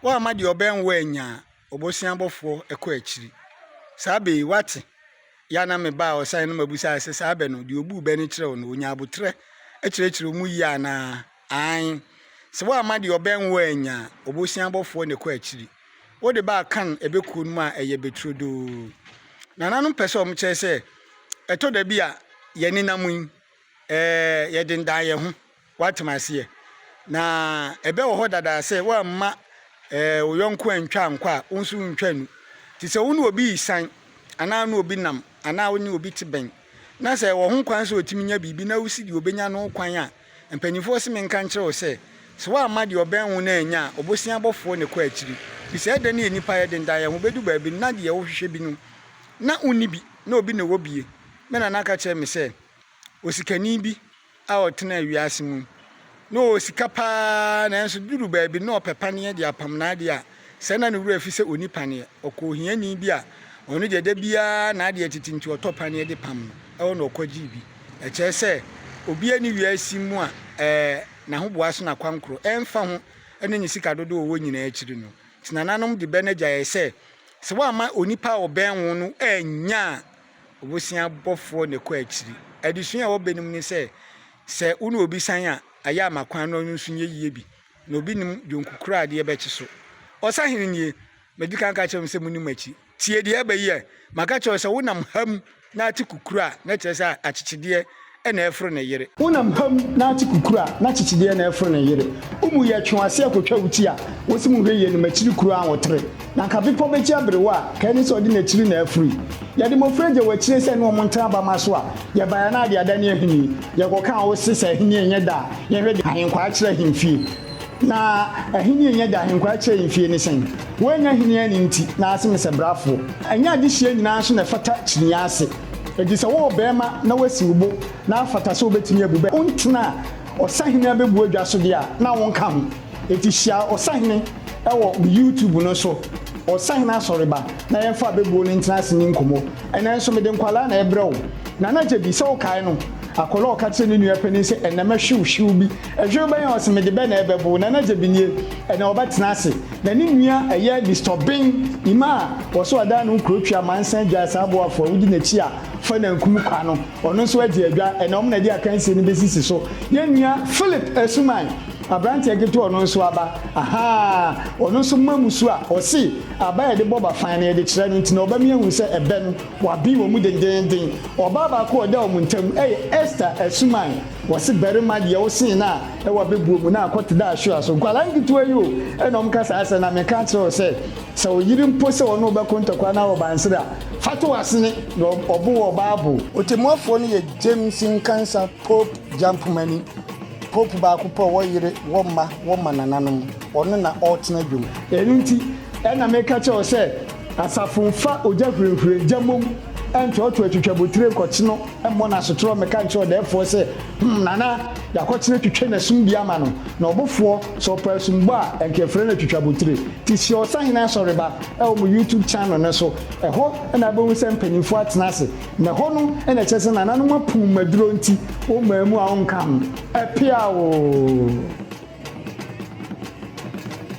Woamma deɛ ɔbɛn wo annya a, ɔbosea bɔfoɔ kɔ akyiri. Saa bɛ yi, woate? Yɛ a na me ba a ɔsan no mabusaa sɛ, saa bɛ no, deɛ ɔbuu bɛ no kyerɛ wo no, ɔnya aboterɛ kyerɛkyerɛ mu yie anaa? Aane. Sɛ woamma deɛ ɔbɛn wo annya a, ɔbosea bɔfoɔ na ɛkɔ akyiri. Wode ba Akan ɛbɛ kuo no mu a, ɛyɛ bɛ turodoo. Nananom pɛ sɛ wɔkyerɛ sɛ, ɛtɔ da bi a, yɛnenam yi, ɛɛ, yɛdendan yɛn ho. Woate me aseɛ? Na ɛbɛ wɔ hɔ dada sɛ woamma ɛɛ wo yɔnko antwa ankɔ a, wo nso wontwa nnu. Nti sɛ wo ne obi resian, anaa wo ne obi nam, anaa wo ne obi te bɛn, na sɛ ɛwɔ ho kwan sɛ ɔtumi nya biribi na wosi deɛ ɔbɛnya no kwan a, mpanimfoɔ se menka nkyerɛ wo sɛ, sɛ woamma deɛ ɔbɛn wo no annya a, ɔbosea bɔfoɔ na ɛkɔ akyiri. Firi sɛ ɛdɛn ne nnipa yɛdendan yɛn ho bɛdu baabi no na deɛ wohwehwɛ bi no na wonni bi, na obi na ɔwɔ bie. Me nana ka kyerɛɛ me sɛ, osikani bi a ɔtenaa wiase mu. Na ɔwɔ sika paa, nanso duruu baabi no na ɔpɛ paneɛ de apam n'adeɛ a, sɛ na ne werɛ afi sɛ ɔnni paneɛ. Ɔkɔɔ ohiani bi a ɔno deɛ da biara n'adeɛ tete nti ɔtɔ paneɛ de pam no, ɛhɔ na ɔkɔgyee bi. Ɛkyerɛ sɛ obiara nni wiase mu a ɛɛ n'ahoboa so n'akwankorɔ, ɛmfa ho ne ne sika dodoɔ a ɔwɔ nyinaa akyiri no. Nti nananom de bɛ no agyaeɛ sɛ, sɛ woamma onipa a ɔbɛn wo no annya a, Obosea bɔfoɔ na ɛkɔ akyiri. Adesua a ɛwɔ bɛ no mu ne sɛ, sɛ wo ne obi san a, ayɛ ama kwan na ɔno nso nyɛ yie bi. Na obi nim dwonku koro a adeɛ bɛkye so. Ɔsahene nie, madi kan aka akyerɛ mo sɛ monni m'akyi. Tie deɛ ɛba yi ɛ! Maka kyerɛ wo sɛ wonam ha mu na ate kukuru a, na kyerɛ sɛ akyekyedeɛ na ɛreforo ne yere. Wonam ha mu na ate kukuru a, na akyekyedeɛ na ɛreforo ne yere. Wo mu yɛ twe w'ase akɔtwa wo ti a, wose monhwɛ yie no, m'akyiri kuro anwotere. Na anka bepɔ bɛkyi aberewa a, ka ɛne sɛ ɔde n'akyiri na afiri. Yɛde mmɔfra gya wɔ akyire sɛ ne wɔn ntena abama so a, yɛbaeɛ a na ade adane ahennie. Yɛkɔka a wose sɛ ahennie nyɛ da a, yɛnhwɛ deɛ ahenkwaa kyerɛ ahemfie. Na ahennie nyɛ da ahenkwaa kyerɛ ahemfie ne sɛn? Woannya ahennie anni nti na ase me sɛ brafoɔ. Ɛnyɛ adehyeɛ nyinaa nso na ɛfata kyiniiɛ ase. Enti sɛ wowɔ barima na woasi wo bo na afata sɛ wobɛtumi abu bɛ, wontena ɔsahene abɛbu adwa so deɛ a, na wonka ho. Enti hyia ɔsahene wɔ me YouTube no so, Ɔsahene Asɔreba, na yɛmfa abɛbuo no ntena ase nni nkɔmmɔ. Ɛnnɛ nso mede nkwadaa na ɛrebrɛ wo. Nana Gyebi, sɛ wokae no, akwadaa a ɔka kyerɛɛ ne nua panin sɛ, Ɛnnɛ mɛhwe wo hwew bi. Ɛhwew bɛn a ɔse mede bɛ na ɛrebɛbo wo? Nana Gyebi nie, ɛnnɛ ɔbɛtena ase. Na ne nua ɛyɛ Mister Obeng Ima a ɔso adan ne ho kuro twi amansan gyae saa aboafo a wodi n'akyi a fa nankum kwa no, ɔno nso agye adwa. Ɛnnɛ wɔn na ɛde akansie no bɛsisi so. Yɛn nua Philip Asuman, aberanteɛ ketewa ɔno nso aba. Ahaa, ɔno nso mma mu so a ɔse aba a yɛde bɔ bafan no yɛde kyerɛ no nti na ɔba mi ahu sɛ ɛbɛ no waben wɔ mu dendeenden. Ɔbaa baako a ɔda wɔn ntam yɛ Esther Asuman. Wɔse barima deɛ wosen no a ɛwɔ abɛbuo mu na akɔte da ahwewa so. Nkwadaa nketewa yi o ɛna wɔn ka saa asɛm na meka akyerɛ wo sɛ sɛ wo yere mpo sɛ ɔne wo bɛko ntɔkwa na wɔ bansere a fa to w'asene na ɔbo wɔ ɔbaa bo. Otemmuafoɔ no yɛ James Nkansah Pope Gyampomani. Pope baako pɛ ɔwɔ yere, wɔ mma, wɔ mmanananom. Ɔno na ɔretena dwom. Ɛno nti na meka kyerɛ wo sɛ, asafo mfa ogya hurehure gya mmom ntoatoa twitwabotire nkɔkye no mmɔ no asotorɔ mmɛka nkyerɛ ɔdɛɛfoɔ sɛ, Hum, Nana, yɛakɔkyene atwitwa n'asum bi ama no, na ɔbofoɔ, sɛ ɔpɛ asumbɔ a, ɛnka yɛfrɛ no atwitwabotire. Nti hyia Ɔsahene Asɔreba wɔ mo YouTube channel no so, ɛhɔ na wobɛhu sɛ mpanimfoɔ atena ase, Na ɛhɔ no na ɛkyerɛ sɛ nananom apuu maduro nti wo maa mu a wonka ho. Ɛpeaw oo.